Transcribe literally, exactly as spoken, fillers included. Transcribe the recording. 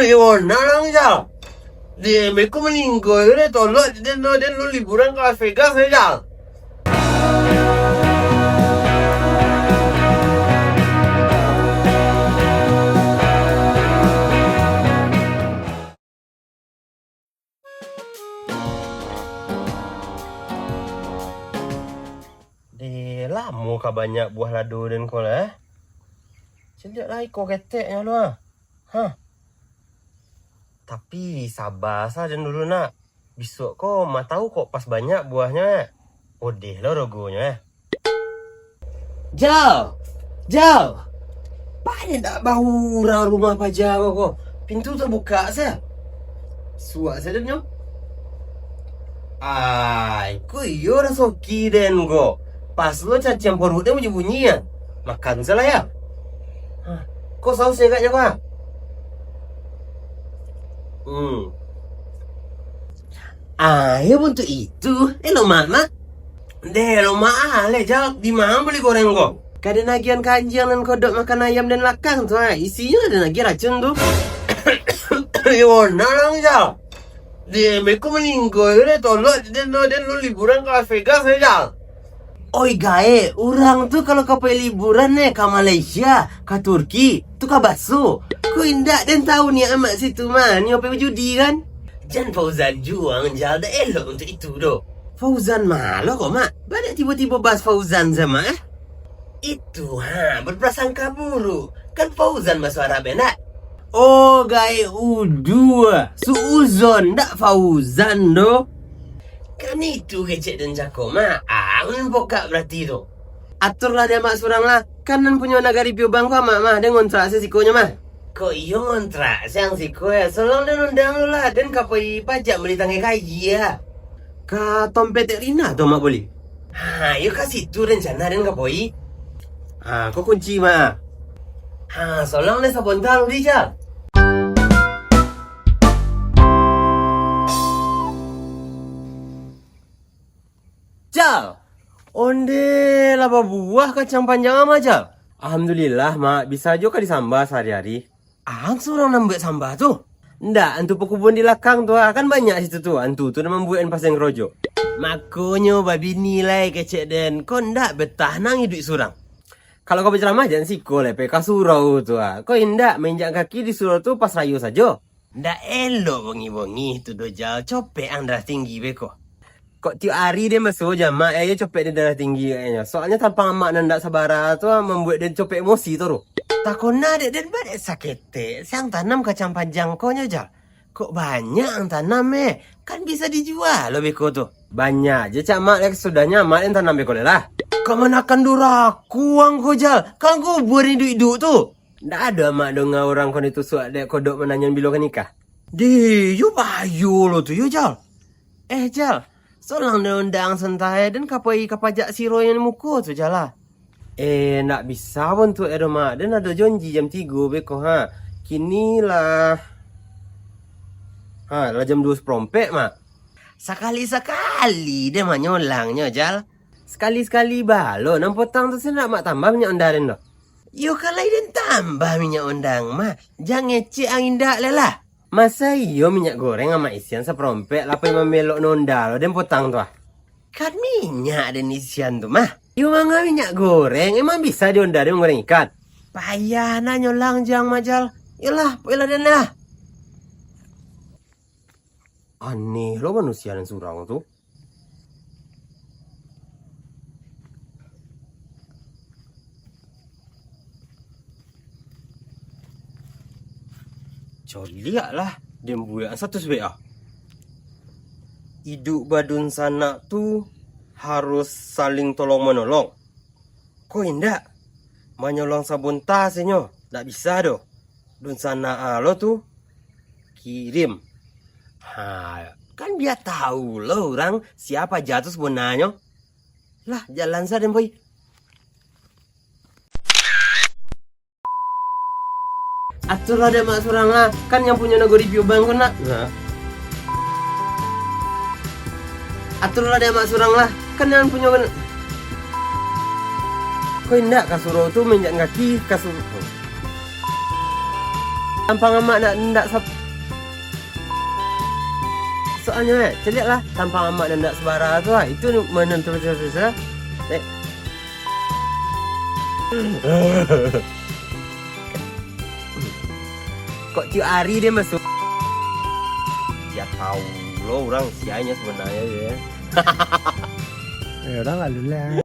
Iyo, nah, lang, Jal. Di M ko maninggo, deh, tolak, den, den, lu liburan ka Las Vegas, deh, Jal. Deh, lamo ka banyak buah lado den ko lah, eh. Caliak lai ko keteknyo lu, ah. Hah. Tapi, saba sa den dulu, nak. Bisuak ko ma tau kok pas banyak buahnyo, eh. Odeh lo rogonyo, eh. Jal! Jal! Banyak ndak bau urang rumah paja ko, ko? Pintu tabukak sa. Suak sa den nyo. Ai, ko iyo rasoki den ko. Pas lo caciang paruik den bunyi-bunyi, ah. Makan sa lah, ya. Hah, ko saus agaknyo ko, ah? Hmm. Ah, iyo bantuak itu. Eh, lo mak, mak. Deh, lo mak, ah, leh, Jal. Di ma bali goreng ko? Ka den agiahan ka anjiang nan kodok makan ayam den lakang tu, ah. Isinyo lah den agiah racun tu. Iyo, nah, lang, Jal. Di M ko maninggo, deh, tolak, den, den, lu liburan ka Las Vegas, deh, Jal. Oi, gaek, urang tu kalau ka pai liburan, eh, ka Malaysia, ka Turki, tu ka baso. Ko indak den tau niaik amak situ mah, nio pai bajudi kan? Jan Fauzan juo ang, Jal, dak elok untuak itu doh. Fauzan ma lo ko, Mak? Baa tibo-tibo bahas Fauzan sa, Mak, eh? Itu, ha, berprasangka buruk. Kan Fauzan baso Arab, eh, ndak? Oh, gaek udu, suuzon, ndak Fauzan doh. Kan itu kecek den cako, Mak. Ang nan pokak barati tu. Aturlah dek amak surang lah. Kan nan punyo nagari Piobang ko amak mah, den ngontrak se sikonyo mah. Kok iyo ngontrak se ang siko, yo? Solong den undang lu lah, den ka pai pajak bali tangkai kaji, yo. Ka Tompetek Rina tu amak bali? Ha, iyo ka situ rencana den ka pai. Ha, ko kunci mah. Ha, solong den sabonta lu di, Jal. Jal! Ondeh, lah babuah kacang panjang mah, Jal. Alhamdulillah, Mak. Bisa jo ka disamba sahari-hari. Ang surang nan buek samba tu? Ndak, antu pakubun di lakang tu, ah. Kan banyak situ tu. Antu tu nan mambuek an pasang karajo. Makonyo babini lai kecek den. Ko ndak betah nang iduik surang. Kalau ka bacaramah, jan siko lai, pai ka surau tu, ah. Ko indak, mainjak kaki di surau tu pas rayo sajo. Ndak elok bongih-bongih tu doh, Jal. Copek ang darah tinggi beko. Kok tiok ari den baso jo amak, yo, copek den darah tinggi kayaknyo. Soalnyo tampang amak nan ndak sabara tu, ah, mambuek den copek emosi tu. Takona dek den ba dek saketek, se ang tanam kacang panjang ko nyo, Jal. Kok banyak ang tanam, eh? Kan bisa dijua lo beko tu. Banyak je cak amak, lai sudahnyo amak den tanam beko lai lah. Kamanakan duraku ang ko, Jal. Kan kubua den iduik-iduik tu. Ndak ado amak donga urang ko ditusuak dek kodok mananyo bilo ka nikah. Deh, yo bahayo lo tu yo, Jal. Eh, Jal, solang den undang santai, den ka pai ka pajak siro nan di muko tu, Jal, lah. Eh, ndak bisa bantuak e doh, Mak. Den ado janji jam tigo beko, ha. Kini lah, ha, lah jam duo saparompek, Mak. Sakali-sakali den manyolangnyo, Jal. Sakali-sakali balo, nan potang tu se ndak amak tambah minyak onda den doh. Yo, ka lai den tambah minyak onda ang mah. Jan ngecek ang indak lai lah. Masa iyo minyak goreng amak isian saparompek, lah pai mambelok nan onda lo den potang tu, ah. Kan minyak den isian tu mah. Yo, manga minyak goreng, emang bisa di onda den manggoreng ikan? Payah na nyolang jo ang mah, Jal. Yolah, poilah den lah. Aneh lo manusia nan surang tu. Coliak lah, den buek satus be ah. Iduik badunsanak tu harus saling tolong-manolong. Ko indak, manyolong sabonta se nyo, ndak bisa doh. Dunsanak a lo tu, kirim. Ha, kan bia tau lo urang sia paja tu sabananyo. Lah, jalan sa den pai. Atur lah dek mak surang lah, kan nan punyo nagori Piobang ko nak. Nah. Atur lah dek mak surang lah, kan nan punyo ko nak. Ko indak ka surau tu mainjak kaki ka surau. Tampang amak nak ndak sab-, soalnyo, eh, caliak lah, tampang amak nak ndak sabara tu lah. Itu menentu susah. Eh. Kok tiap hari dia masuk? Ya tahu lo urang sianya sebenarnya dia. Eh, urang lalu lah.